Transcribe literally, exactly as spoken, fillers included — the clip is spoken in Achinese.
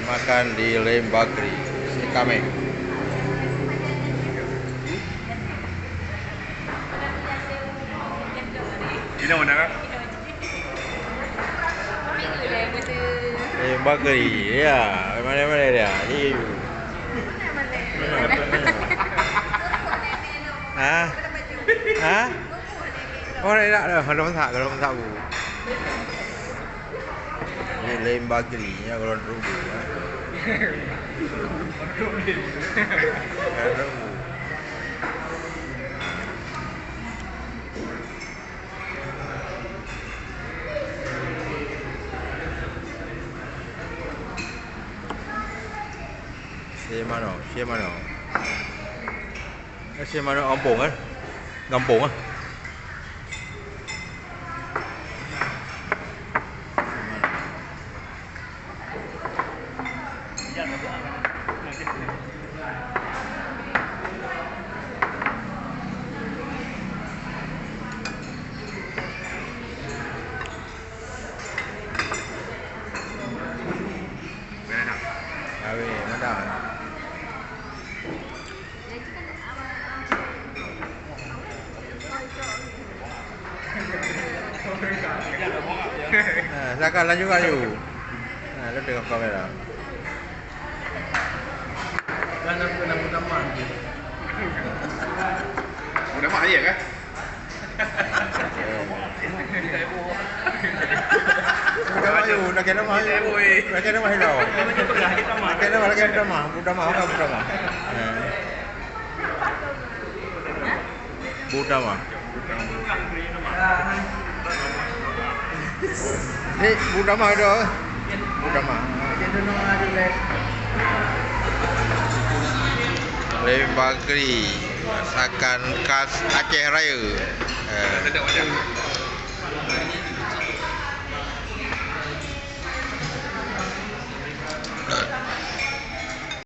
Makan di Lem Bakery. Sini kami. Ini mana kan? Lem Bakery, ya. Mana-mana dia. Di Ha? Ha? Oh, dah, dah, dah. Belum tak, belum tak, Bu. Ini Lem Bakery, ya, kalau dulu, ya. Kalau dulu. Siapa no? Siapa no? Eh, si mana kampung, eh? Kampung, eh? Habis, makan. Ha, silakan laju, laju. Ha, lu tengok kamera. Kan aku nak mudah mah je. Mudah mah je kan? Nak kena mah, nak kena mah, nak kena mah, nak kena mah, nak kena mah, nak kena mah, budak mah, budak mah. Ha. Budak mah. Ni budak mah tu. Budak mah. Lem Bakery, masakan khas Aceh Raya. Eh.